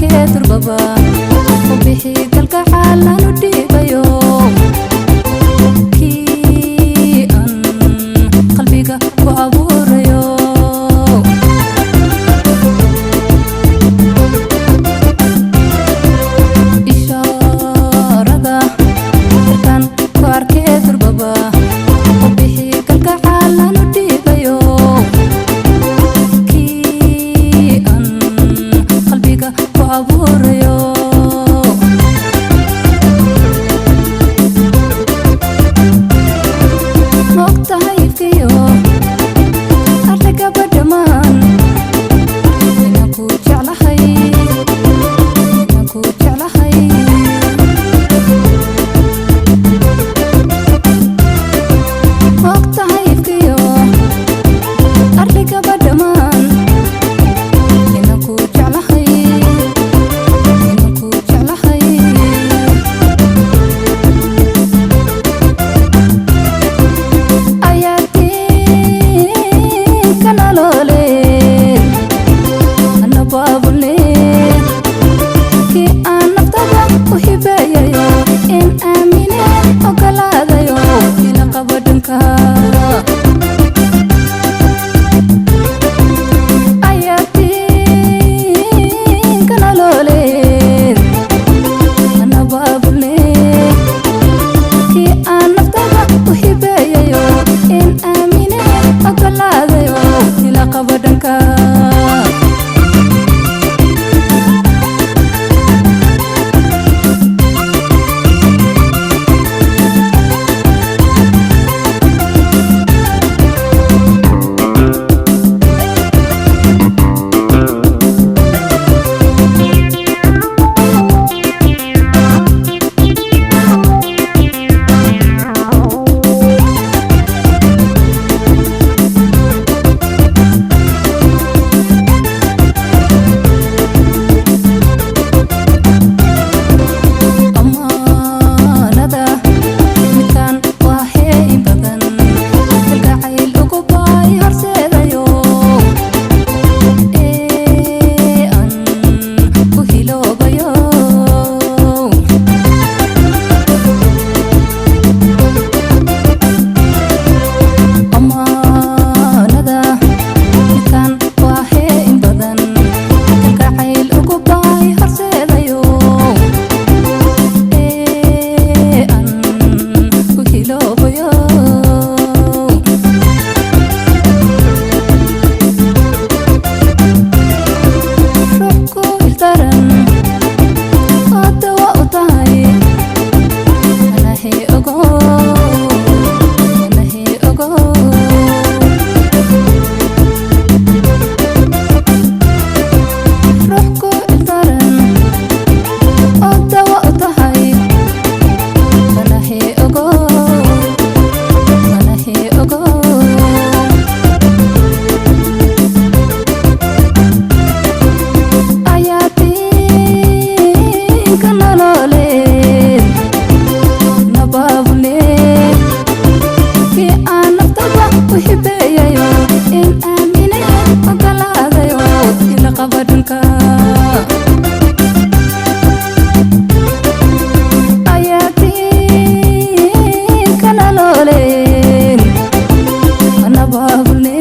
Arkee durbaba ubixi kalgacal aan u dhiibayo, kii aan qalbiga ku abuurayo. Ishaarada markaan ku arkee durbaba ubixi kalgacal aan u dhiibayo, kii aan qalbiga ku abuurayo. Maogtahay ifkiyo arligaba dhammaan inaan ku jeclahay, inaan ku jeclahay. Maogtahay ifkiyo arligaba dhammaan inaan ku jeclahay, inaan ku jeclahay. Ayaatiinka nololeed anabaabule, kii aan naftaba u hibeeyayo, in aamine ogolaadayo, ila qabo dhanka. Ayaatiinka nololeed anabaabule, kii aan naftaba u hibeeyayo, in aamine ogolaadayo, ila qabo dhanka. Amaanada midkaan waa heey badan, kalgacayl ugu baay horseedayo, ee aan ku hiloobayo. Amaanada midkaan waa heey badan, kalgacayl ugu baay horseedayo, ee aan ku hiloobayo. Ruux ku ildaran oo dawa u tahay, anahay ogow, anahay ogow. Ruux ku ildaran oo dawa u tahay, anahay ogow, anahay ogow. Ayaatiinka nololeed nabaabule, kii aan naftaba u hibeeyayo, in aamine ogolaadayo, ila qaba dhanka. Ayaatiinka nololeed nabaabule,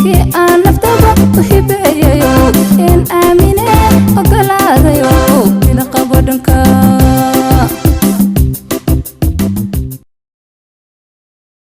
kii aan naftaba u hibeeyayo.